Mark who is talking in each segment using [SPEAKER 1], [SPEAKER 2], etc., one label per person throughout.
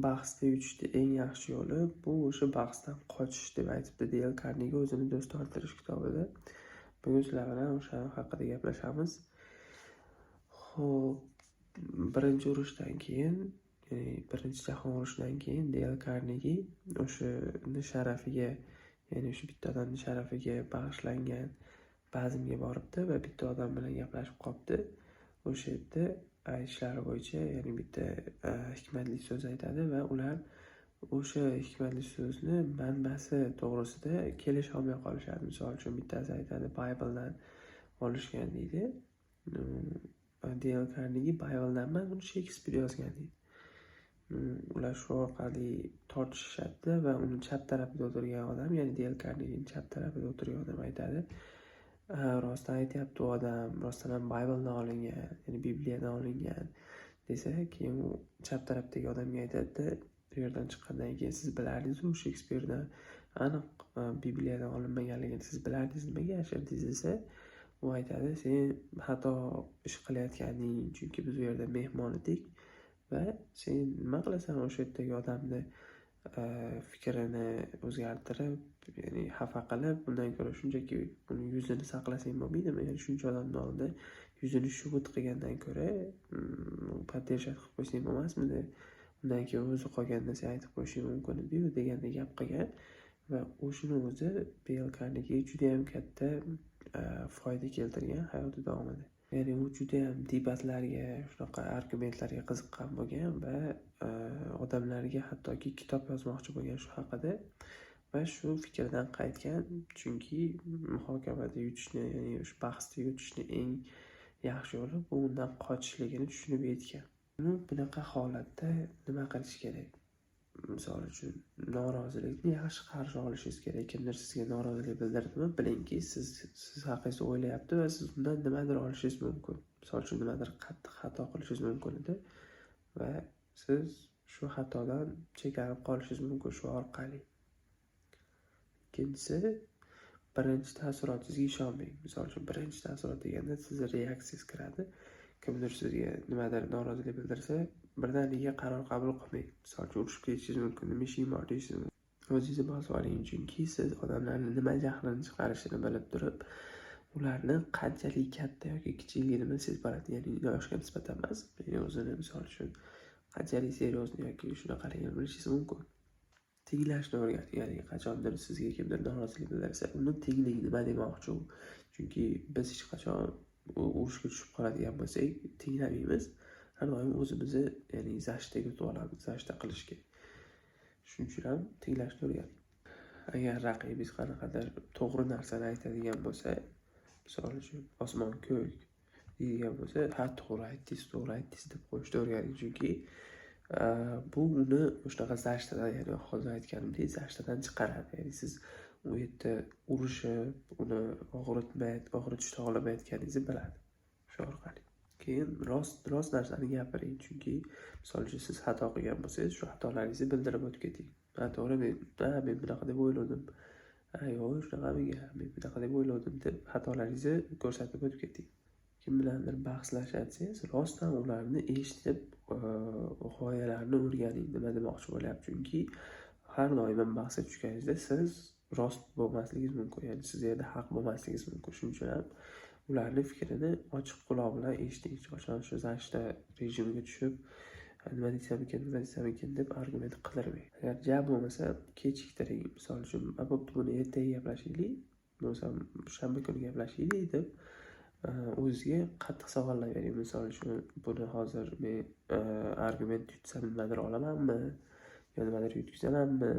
[SPEAKER 1] Bahsda yutishni eng yaxshi yo'li bu o'sha bahsdan qochish, deb aytibdi Deyl Karnegi o'zini "Do'st orttirish" kitobida. Bugun sizlar bilan o'sha haqida gaplashamiz. Xo'p, birinchi urushdan keyin, ya'ni Birinchi jahon urushidan keyin Deyl Karnegi o'shani sharafiga, ya'ni o'sha bitta odamni sharafiga bag'ishlangan bazmga boribdi va bitta odam bilan gaplashib qolibdi. O'sha yerda aytishlari bo'yicha, ya'ni bitta hikmatli so'z aytadi va ular o'sha hikmatli so'zni manbasi to'g'risida kelisha olmay qolishadi. Misol uchun, bittasi aytadi, Bibledan olishgan deydi. Deyl Karnegi "Bibledan emas, buni Shekspir yozgan", deydi. Ular shu orqali tortishishadi va uni chap tarafida o'tirgan odam, ya'ni Deyl Karnegini chap tarafida o'tirgan odam aytadi: "Rostdan aytyapti u odam, rostdan ham Bibledan olingan, ya'ni Bibliyadan olingan", desa, keyin u chap tarafdagi odamga aytadida, u yerdan chiqqandan keyin: "Siz bilardingiz-u, Shekspirdan aniq Bibliyadan olinmaganligini siz bilardingiz, nimaga yashirdingiz?" desa, u aytadi: "Sen xato ish qilayotganding, chunki biz u yerda mehmon edik va sen nima qilasan o'sha yerdagi odamni fikrini o'zgartirib, ya'ni xafa qilib? Undan ko'ra shunchaki uni yuzini saqlasang bo'lmaydimi? Ya'ni shuncha odamni oldida yuzini shuvit qilgandan ko'ra поддержать qilib qo'ysang bo'lmasmidi? Undan keyin o'zi qolganda sen aytib qo'yishing mumkin ediyu", degandek gap qilgan va o'shani o'zi Deyl Karnegiga judayam katta foyda keltirgan hayoti davomida. Ya'ni u judayam debatlarga, shunaqa argumentlarga qiziqqan bo'lgan va odamlarga hattoki kitob yozmoqchi bo'lgan shu haqida va shu fikridan qaytgan, chunki muhokamada yutishni, ya'ni o'sha bahsda yutishni eng yaxshi yo'li bu undan qochishligini tushunib yetgan. Bunaqa holatda nima qilish kerak? Misol uchun, norozilikni yaxshi qarshi olishingiz kerak. Kimdir sizga norozilik bildirdimi, bilingki, siz haqingizda o'ylayapti va siz undan nimadir olishingiz mumkin. Misol uchun, nimadir qattiq xato qilishingiz mumkin edi va siz shu xatodan cheklanib qolishingiz mumkin shu orqali. Ikkinchisi, birinchi taassurotingizga ishonmang. Misol uchun, birinchi taassurot deganda sizni reaksiyangiz kiradi. Kimdir sizga nimadir norozilik bildirsa, birdaniga qaror qabul qilmang. Misol uchun, urushib ketishingiz mumkin, "Nima ishing bor?" deyishingiz mumkin. O'zingizni bosib oling, chunki siz odamlarni nima jahlini chiqarishini bilib turib, ularni qanchalik katta yoki kichikligini bilsangiz bo'ladi. Ya'ni yoshga nisbatan emas, ya'ni o'zini, misol uchun, qanchalik серьезный yoki shunaqaligini bilishingiz mumkin. Tinglashni o'rgating, ya'ni qachondir sizga kimdir norozilik bildirsa, uni tinglang, nima demoqchi u. Chunki biz hech qachon urushga tushib qoladigan bo'lsak, tinglamaymiz. Har doim o'zimizni, ya'ni защита ga o'tib olamiz, защита qilishga. Shuning uchun ham tinglashni o'rgating. Agar raqibingiz qanaqadir to'g'ri narsani aytadigan bo'lsa, misol uchun, "Osmon ko'k" deydigan bo'lsa, "Ha, to'g'ri aytdingiz, to'g'ri aytdingiz", deb qo'yishni o'rganing. Chunki bu uni shunaqa защита dan, ya'ni hozir aytganimdek, защита dan chiqaradi. Ya'ni siz u yerda urushib, uni og'ritmay, og'ritishni xohlamayotganingizni biladi shu orqali. Keyin rost narsani gapiring. Chunki, misol uchun, siz xato qilgan bo'lsangiz, shu xatolaringizni bildirib o'tib keting. "Ha, to'g'ri, men bunaqa deb o'ylovdim. Ha, yo'q, shunaqamikan, men bunaqa deb o'ylovdim", deb xatolaringizni ko'rsatib o'tib keting. Kim bilandir bahslashsangiz, rostdan ularni eshitib, g'oyalarini o'rganing, nima demoqchi bo'lyapti. Chunki har doim ham bahsga tushganingizda siz rost bo'lmasligingiz mumkin, ya'ni siz yerda haq bo'lmasligingiz mumkin. Shuning uchun ham ularni fikrini ochiq quloq bilan eshiting. Hech qachon shu защита rejimiga tushib, nima desam ekan, nima desam ekan deb argument qidirmang. Agar ja bo'lmasa, kechiktiring. Misol uchun, "Bo'pti, buni ertaga gaplashaylik, bo'lmasam shanba kuni gaplashaylik", deb o'zizga qattiq savollar bering. Misol uchun, buni hozir men argument yutsam, nimadir olamanmi yo nimadir yutkazamanmi?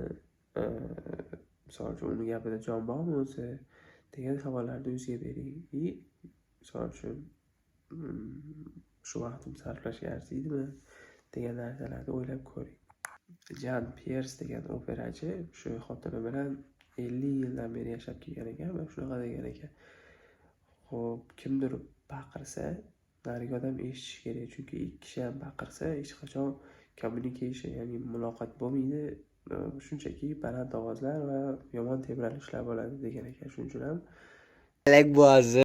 [SPEAKER 1] Misol uchun, uni gapida jon bormi o'zi, degan savollarni o'zizga bering. И misol uchun, shu vaqtimni sarflashga arziydimi, degan narsalarni o'ylab ko'ring. Jan Pyers degan operachi shu xotini bilan 50 yildan beri yashab kelgan ekan va shunaqa degan ekan: "Xo'p, kimdir baqirsa, narigi odam eshitishi kerak, chunki ikki kishi ham baqirsa, hech qachon communication, ya'ni muloqot bo'lmaydi, shunchaki baland ovozlar va yomon tebranishlar bo'ladi", degan ekan. Shuning uchun ham
[SPEAKER 2] Falak bo'g'ozi.